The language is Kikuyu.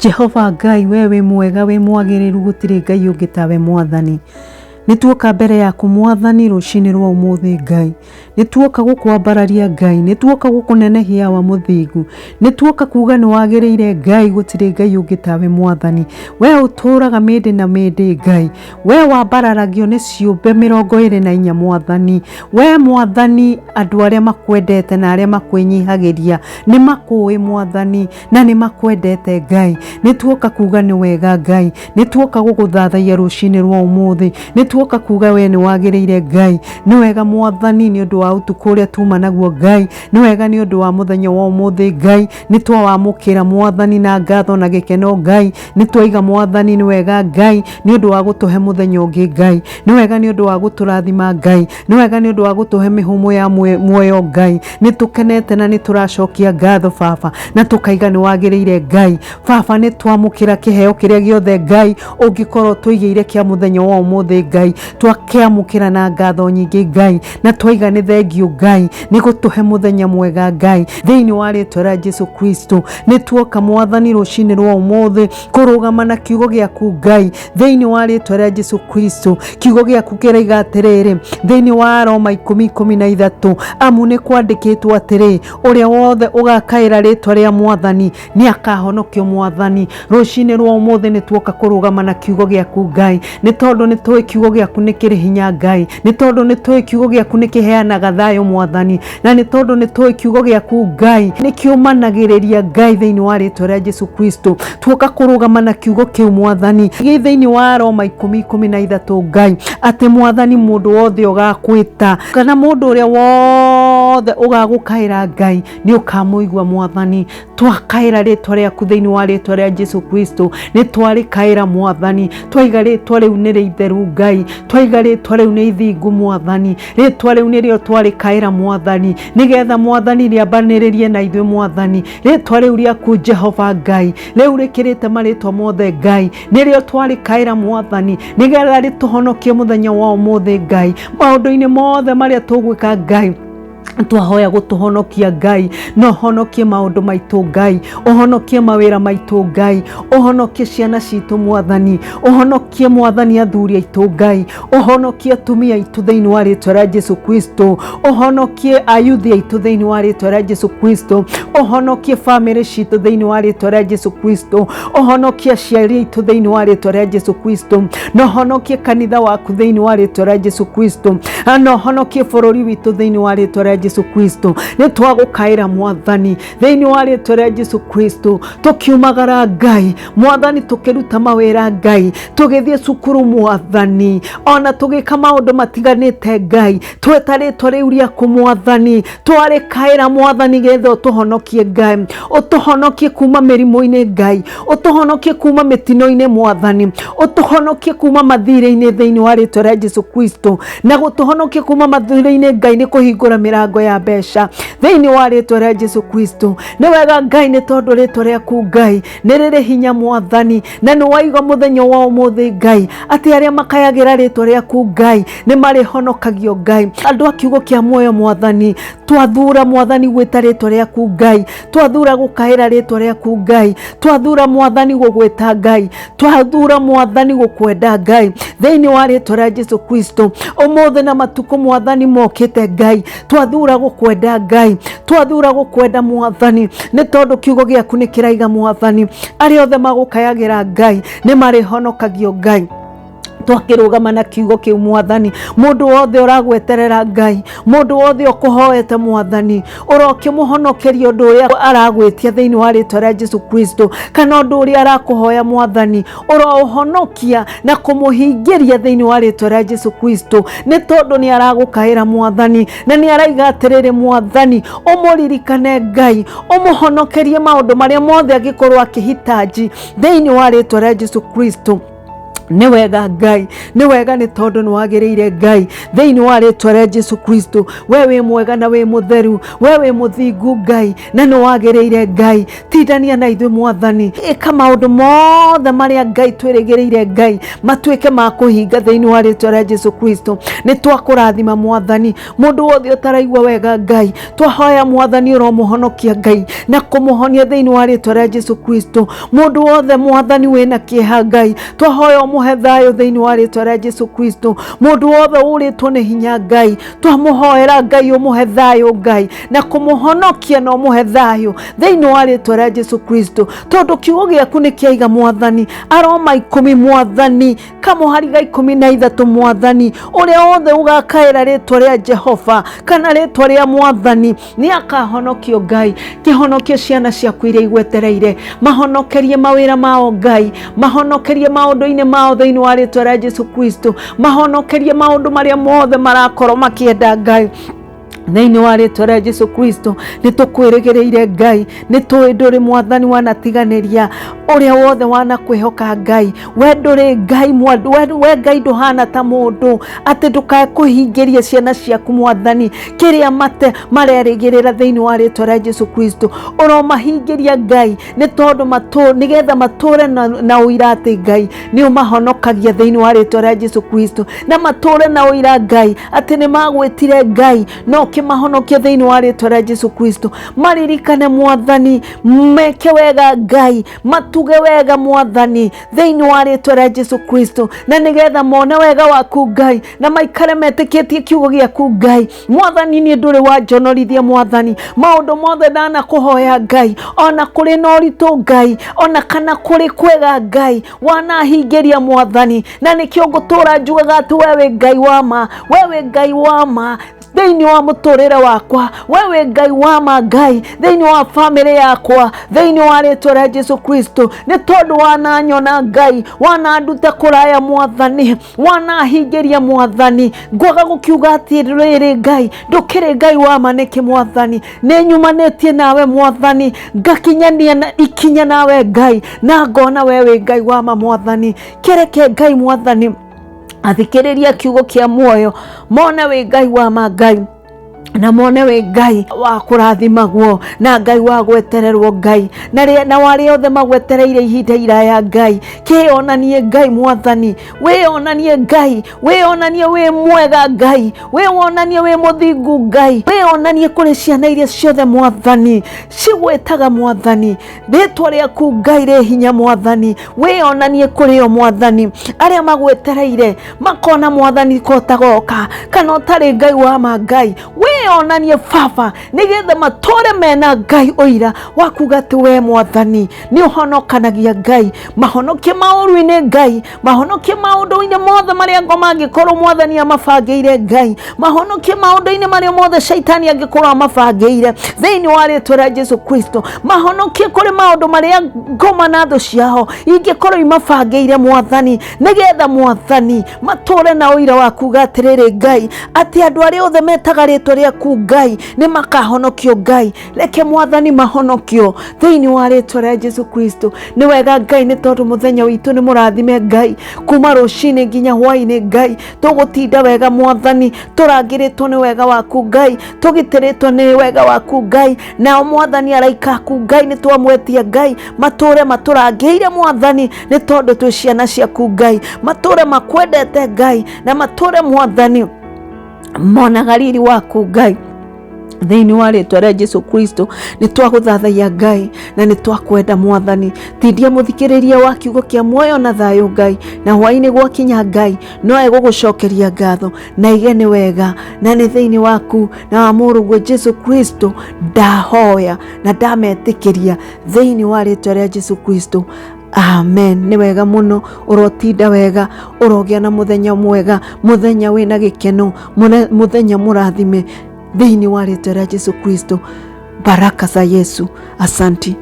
Jehova Ngai, we wĩ mwega, wĩ mwagĩrĩru, gũtirĩ Ngai ũngĩ tawe Mwathani. Nĩ tuoka mbere yaku Mwathani rũcinĩ rwa ũmũthĩ Ngai. Nĩ tuoka gũkwambararia Ngai, nĩ tuoka gũkũnenehia wa mũthingu. Nĩ tuoka kuga nĩ wagĩrĩire Ngai, gũtirĩ Ngai ũngĩ tawe Mwathani. We ũtũũraga mĩndĩ na mĩndĩ Ngai. We wambararagio nĩ ciũmbe 24 Mwathani. We Mwathani, andũ arĩa makwendete na arĩa makwĩnyihagĩria nĩ makũĩ Mwathani na nĩ makwendete Ngai. Nĩ tuoka kuga nĩ wega Ngai, nĩ tuoka gũgũthathaiya rũcinĩ rwa ũmũthĩ, nĩ tuoka kuga we nĩ wagĩrĩire Ngai. Nĩ wega Mwathani nĩ ũndũ wa ũtukũ ũrĩa tuma naguo Ngai, nĩ wega nĩ ũndũ wa mũthenya wa ũmũthĩ Ngai, nĩ twawamũkĩra Mwathani na ngatho na gĩkeno Ngai, nĩ twaiga Mwathani nĩ wega Ngai nĩ ũndũ wa gũtũhe mũthenya ũngĩ Ngai, nĩ wega nĩ ũndũ wa gũtũrathima Ngai, nĩ wega nĩ ũndũ wa gũtũhe mĩhũmũ ya muoyo Ngai. Nĩ tũkenete na nĩ tũracokia ngatho Baba, na tũkaiga nĩ wagĩrĩire Ngai. Baba, nĩ twamũkĩra kĩheo kĩrĩa gĩothe Ngai ũngĩkorwo tũigĩire kĩa mũthenya wa ũmũthĩ Ngai, twakĩamũkĩra na ngatho nyingĩ Ngai, na twaiga nĩ thengiũ Ngai nĩ gũtũhe mũthenya mwega Ngai, thĩinĩ wa rĩtwa rĩa Jesu Kristo. Nĩ tuoka Mwathani rũcinĩ rwa ũmũthĩ kũrũgama na kiugo gĩaku Ngai, thĩinĩ wa rĩtwa rĩa Jesu Kristo. Kiugo gĩaku kĩraiga atĩrĩrĩ, thĩinĩ wa Roma 10:13, amu nĩ kwandĩkĩtwo atĩrĩ, ũrĩa wothe ũgakaĩra rĩtwa rĩa Mwathani nĩ akahonokio. Mwathani, rũcinĩ rwa ũmũthĩ nĩ tuoka kũrũgama na kiugo gĩaku Ngai, nĩ tondũ nĩ tũĩ kiugo gĩaku nĩ kĩrĩ hinya Ngai, nĩ tondũ nĩ tũĩ kiugo gĩaku nĩ kĩheanaga thayũ Mwathani, na nĩ tondũ nĩ tũĩ kiugo gĩaku Ngai nĩ kĩũmanagĩrĩria Ngai, thĩinĩ wa rĩtwa rĩa Jesu Kristo. Tuoka kũrũgama na kiugo kĩu Mwathani gĩ thĩinĩ wa Roma 10:13 Ngai, atĩ Mwathani mũndũ wothe ũgakwĩta kana mũndũ ũrĩa wothe ũgagũkaĩra Ngai nĩ ũkamũigua Mwathani. Twakaĩra rĩtwa rĩaku thĩinĩ wa rĩtwa rĩa Jesu Kristo, nĩ twarĩkaĩra Mwathani, twaiga rĩtwa rĩu nĩ rĩitheru Ngai, twaiga rĩtwa rĩu nĩ ithingu Mwathani, rĩtwa rĩu nĩrĩo twarĩkaĩra Mwathani, nĩgetha Mwathani rĩambanĩrĩrie na ithuĩ Mwathani. Rĩtwa rĩu rĩaku Jehova Ngai, rĩu rĩkĩrĩte marĩtwa mothe Ngai, nĩrĩo twarĩkaĩra Mwathani, nĩgetha rĩtũhonokie mũthenya wa ũmũthĩ Ngai, maũndũ-inĩ mothe marĩa tũgwĩka Ngai. Twahoya gũtũhonokia Ngai, na ũhonokie maũndũ maitũ Ngai, ũhonokie mawĩra maitũ Ngai, ũhonokie ciana citũ Mwathani, ũhonokie Mwathani athuri aitũ Ngai, ũhonokie atumia aitũ thĩinĩ wa rĩtwa rĩa Jesu Kristo, ũhonokie ayuthi aitũ thĩinĩ wa rĩtwa rĩa Jesu Kristo, ũhonokie bamĩrĩ citũ thĩinĩ wa rĩtwa rĩa Jesu Kristo, ũhonokie aciari aitũ thĩinĩ wa rĩtwa rĩa Jesu Kristo, na ũhonokie kanitha waku thĩinĩ wa rĩtwa rĩa Jesu Kristo, na ũhonokie bũrũri witũ thĩinĩ wa rĩtwa rĩa Jesu Kristo. Nĩ twagũkaĩra Mwathani thĩinĩ wa rĩtwa rĩa Jesu Kristo, tũkiumagara Ngai Mwathani, tũkĩruta mawĩra Ngai, tũgĩthiĩ cukuru Mwathani, ona tũgĩka maũndũ matiganĩte Ngai, tweta rĩtwa rĩu rĩaku Mwathani, twarĩkaĩra Mwathani getha ũtũhonokie Ngai, ũtũhonokie kuma mĩrimũ-inĩ Ngai, ũtũhonokie kuma mĩtino-inĩ Mwathani, ũtũhonokie kuma mathirĩ-inĩ thĩinĩ wa rĩtwa rĩa Jesu Kristo. Na gũtũhonokia kuma mathirĩ-inĩ Ngai nĩ kũhingũra mĩrango ya mbeca thĩinĩ wa rĩtwa rĩa Jesu Kristo. Nĩ wega Ngai, nĩ tondũ rĩtwa rĩaku Ngai nĩ rĩrĩ hinya Mwathani, na nĩ waiga mũthenya wa ũmũthĩ Ngai atĩ arĩa makayagĩra rĩtwa rĩaku Ngai nĩ marĩhonokagio Ngai. Andũ a kiugo kĩa muoyo Mwathani, twathura Mwathani gwĩta rĩtwa rĩaku Ngai, twathura gũkaĩra rĩtwa rĩaku Ngai, twathura Mwathani gũgwĩta Ngai, twathura Mwathani gũkwenda Ngai, thĩinĩ wa rĩtwa rĩa Jesu Kristo. Ũmũthĩ na matukũ Mwathani mokĩte Ngai, twathura gũkwenda Ngai, twathura gũkwenda Mwathani, nĩ tondũ kiugo gĩaku nĩ kĩraiga Mwathani, arĩa othe magũkayagĩra Ngai nĩ marĩhonokagio Ngai. Twakĩrũgama na kiugo kĩu Mwathani, mũndũ wothe ũragweterera Ngai, mũndũ wothe ũkũhoete Mwathani, ũrokĩmũhonokeria ũndũ ũrĩa aragwĩtia thĩinĩ wa rĩtwa rĩa Jesu Kristo, kana ũndũ ũrĩa arakũhoya Mwathani, ũroũhonokia na kũmũhingĩria thĩinĩ wa rĩtwa rĩa Jesu Kristo, nĩ tondũ nĩ aragũkaĩra Mwathani, na nĩ araiga atĩrĩrĩ Mwathani, ũmũririkane Ngai, ũmũhonokerie maũndũ marĩa mothe angĩkorwo akĩhitaji thĩinĩ wa rĩtwa rĩa Jesu Kristo. Nĩ wega Ngai, nĩ wega, nĩ tondũ nĩ wagĩrĩire Ngai. Thĩinĩ wa rĩtwa rĩa Jesu Kristo, we wĩ mwega na wĩ mũtheru, we wĩ mũthingu Ngai, na nĩ wagĩrĩire Ngai. Tindania na ithuĩ Mwathani, ĩka maũndũ mothe marĩa Ngai twĩrĩgĩrĩire Ngai matuĩke ma kũhinga thĩinĩ wa rĩtwa rĩa Jesu Kristo. Nĩ twakũrathima Mwathani. Mũndũ wothe ũtaraigua wega Ngai, twahoya Mwathani ũromũhonokia Ngai na kũmũhonia thĩinĩ wa rĩtwa rĩa Jesu Kristo. Mũndũ wothe Mwathani wĩna kĩeha Ngai, twahoya ũmũhe thayũ thĩinĩ wa rĩtwa rĩa Jesu Kristo. Mũndũ wothe ũrĩtwo nĩ hinya Ngai, twamũhoera Ngai ũmũhe thayũ Ngai na kũmũhonokia na ũmũhe thayũ thĩinĩ wa rĩtwa rĩa Jesu Kristo, tondũ kiugo gĩaku nĩ kĩaiga Mwathani. Aroma 10 Mwathani, kamũhari ga 13 Mwathani, ũrĩa wothe ũgakaĩra rĩtwa rĩa Jehova kana rĩtwa rĩa Mwathani nĩ akahonokio Ngai. Kĩhonokie ciana ciaku iria igwetereire, mahonokerie mawĩra mao Ngai, mahonokerie maũndũ-inĩ mao thĩinĩ wa rĩtwa rĩa Jesu Kristo, mahonokerie maũndũ marĩa mothe marakorwo makĩenda Ngai thĩinĩ wa rĩtwa rĩa Jesu Kristo. Nĩ tũkwĩrĩgĩrĩire Ngai, nĩ tũĩ ndũrĩ Mwathani wanatiganĩria ũrĩa wothe wanakwĩhoka Ngai. We ndũrĩ Ngai, we Ngai ndũhana ta mũndũ atĩ ndũkae kũhingĩria ciana ciaku Mwathani kĩrĩa mate marerĩgĩrĩra thĩinĩ wa rĩtwa rĩa Jesu Kristo. Ũromahingĩria Ngai, nĩ tondũ nĩgetha matũre na ũira atĩ Ngai nĩ ũmahonokagia thĩinĩ wa rĩtwa rĩa Jesu Kristo, na matũre na ũira Ngai atĩ nĩ magwĩtire Ngai na ũkĩmahonokia thĩinĩ wa rĩtwa rĩa Jesu Kristo. Maririkane Mwathani, meke wega Ngai, matuge wega Mwathani thĩinĩ wa rĩtwa rĩa Jesu Kristo, na nĩgetha mone wega waku Ngai na maikare metĩkĩtie kiugo gĩaku Ngai. Mwathani, niĩ ndũrĩ wanjonorithia Mwathani, maũndũ mothe ndanakũhoya Ngai, ona kũrĩ na ũritũ Ngai, ona kana kũrĩ kwega Ngai, wanahingĩria Mwathani, na nĩkĩo ngũtũra njugaga atĩ we wĩ Ngai wa ma, we wĩ Ngai wa ma thĩinĩ wa mũtũrĩre wakwa, we wĩ Ngai wa ma Ngai thĩinĩ wa bamĩrĩ yakwa thĩinĩ wa rĩtwa rĩa Jesu Kristo, nĩ tondũ wananyona Ngai, wananduta kũraya Mwathani, wanahingĩria Mwathani. Ngwaga gũkiuga atĩ rĩrĩ Ngai, ndũkĩrĩ Ngai wa ma nĩkĩ Mwathani? Nĩ nyumanĩtie nawe Mwathani, ngakinyania na ikinya nawe Ngai, na ngona we wĩ Ngai wa ma Mwathani. Kĩreke Ngai Mwathani athikĩrĩria kiugo kĩa muoyo mone wĩ Ngai wa ma Ngai, na mone wĩ Ngai wa kũrathimagwo na Ngai wa gwetererwo Ngai, na arĩa othe magwetereire ihinda iraya Ngai, kĩonanie Ngai Mwathani, wĩonanie Ngai, wĩonanie wĩ mwega Ngai, wĩwonanie wĩ mũthingu Ngai, wĩonanie kũrĩ ciana iria ciothe Mwathani cigwĩtaga Mwathani. Rĩtwa rĩaku Ngai rĩ hinya Mwathani, wĩonanie kũrĩ o Mwathani, arĩa magwetereire makona Mwathani ko ũtagoka kana ũtarĩ Ngai wa ma Ngai, wĩonanie Baba, nĩgetha matũre mena Ngai ũira wa kuga atĩ we Mwathani nĩ ũhonokanagia Ngai. Mahonokie maũru-inĩ Ngai, mahonokie maũndũ-inĩ mothe marĩa ngoma angĩkorwo Mwathani amabangĩire Ngai, mahonokie maũndũ-inĩ marĩa mothe Shaitani angĩkorwo amabangĩire thĩinĩ wa rĩtwa rĩa Jesu Kristo, mahonokie kũrĩ maũndũ marĩa ngoma na thũ ciao ingĩkorwo imabangĩire Mwathani, nĩgetha Mwathani matũre na ũira wa kuga atĩrĩrĩ Ngai, atĩ andũ arĩa othe metaga rĩtwa rĩaku Ngai nĩ makahonokio Ngai. Reke Mwathani mahonokio thĩinĩ wa rĩtwa rĩa Jesu Kristo. Nĩ wega Ngai, nĩ tondũ mũthenya witũ nĩ mũrathime Ngai, kuma rũcinĩ nginya hwainĩ Ngai, tũgũtinda wega Mwathani, tũrangĩrĩtwo nĩ wega waku Ngai, tũgitĩrĩtwo nĩ wega waku Ngai. Nao Mwathani araika aku Ngai nĩ twamwetia Ngai, matũre matũrangĩire Mwathani, nĩ tondũ twĩ ciana ciaku Ngai, matũre makwendete Ngai, na matũre Mwathani monaga riri waku Ngai thĩinĩ wa rĩtwa rĩa Jesu Kristo. Nĩ twagũthathaiya Ngai na nĩ twakwenda Mwathani. Tindia mũthikĩrĩria wa kiugo kĩa muoyo na thayũ Ngai, na hwainĩ gwakinya Ngai no egũgũcokeria ngatho na ige nĩ wega, na nĩ thĩinĩ waku na wa mũrũguo Jesu Kristo ndahoya na ndametĩkĩria thĩinĩ wa rĩtwa rĩa Jesu Kristo, amen. Nĩ wega mũno, ũrotinda wega, ũrogĩa na mũthenya mwega, mũthenya wĩna gĩkeno, mũthenya mũrathime thĩinĩ wa rĩtwa rĩa Jesu Kristo. Baraka za Yesu. Asanti.